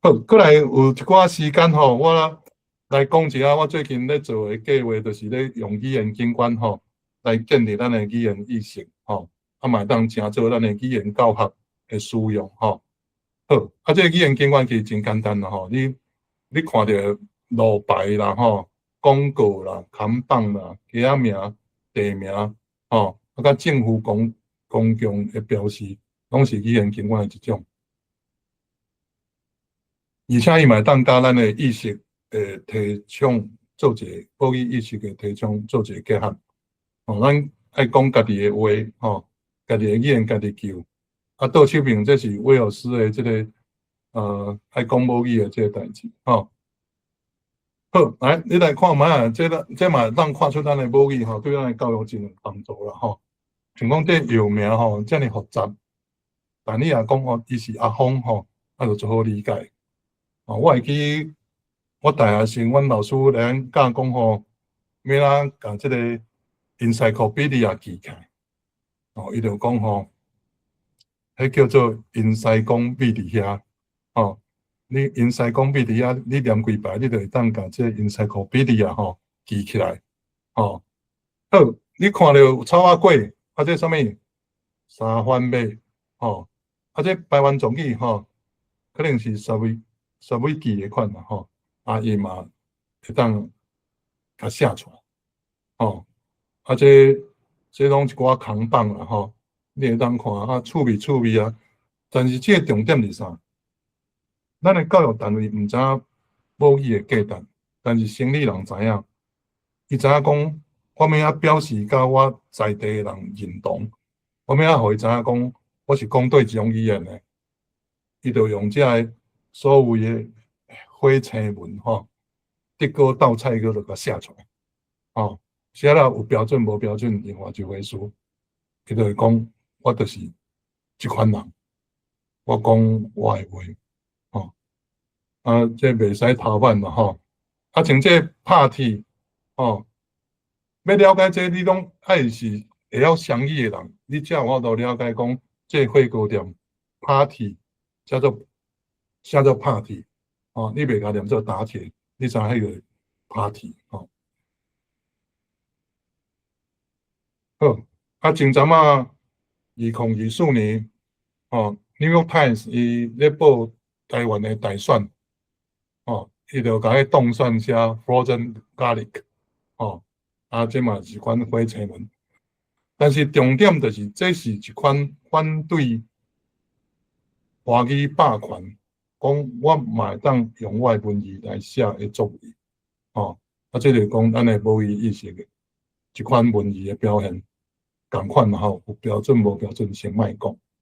好，閣來有一寡時間吼，我來講一下我最近咧做的計劃，就是咧用語言景觀吼來建立咱的語言意識吼，啊嘛會當成做咱的語言教學的使用吼。好，啊，這個語言景觀其實真簡單啦吼，你看著路牌啦吼、廣告啦、看板啦、街仔名、地名吼，啊，佮政府公共的標示，攏是語言景觀的一種。而且伊嘛會當佮咱的意識的提倡做一個母語意識的提倡做一個結合。吼，咱愛講家己的話，吼，家己的語言家己救。啊，倒手邊這是威爾斯的這個愛講母語的這個代誌，吼。好，來你來看覓啊？這個這嘛會當看出咱的母語吼，對咱的教育真有幫助啦，吼。像講這藥名吼，遮爾複雜，但你若講哦，伊是阿風吼，啊，就足好理解。哦，我會記我大學時，阮老師來阮教講吼，欲按怎共這個 encyclopedia 記起來。哦，伊就講吼，彼叫做因師公秘佇遐，吼，你因師公秘佇遐，你念幾擺，你就會當共這個 encyclopedia 吼記起來，吼。好，你看著草仔粿，啊，這啥物？三番馬，吼，啊，這排灣族語吼，可能是稍微記的款啦，吼，啊，伊嘛會當共寫出來，吼，啊，這攏一寡扛棒啦，吼，你會當看啊，趣味趣味啊，但是這個重點是啥？咱的教育單位毋知影母語的價值，但是生理人知影，伊知影講，我欲按怎表示佮我在地的人認同，我欲按怎予伊知影講，我是講佗一種語言的，伊就用這个所謂的火星文吼，德國鬥菜閣就共寫出來，吼，寫了有標準無標準，另外一回事。伊就會講，我就是這款人，我講我的話，吼，啊，這袂使偷懶嘛，吼，啊，像這拍鐵，吼，欲了解這，你攏愛是會曉雙語的人，你才有法度了解講，這火鍋店拍鐵叫做寫做拍鐵，吼，你袂共念做打鐵，你知影彼個拍鐵，吼。好，啊，前陣仔2024年，吼，《New York Times》伊咧報台灣的大選，吼，伊就共彼當選寫 Frozen Garlic，吼，啊，這嘛是一款火星文，但是重點就是這是一款反對華語霸權，講我嘛會當用我的文字來寫的作為，吼，啊，這就講咱的母語意識的一款文字的表現，仝款嘛吼，有標準無標準先莫講。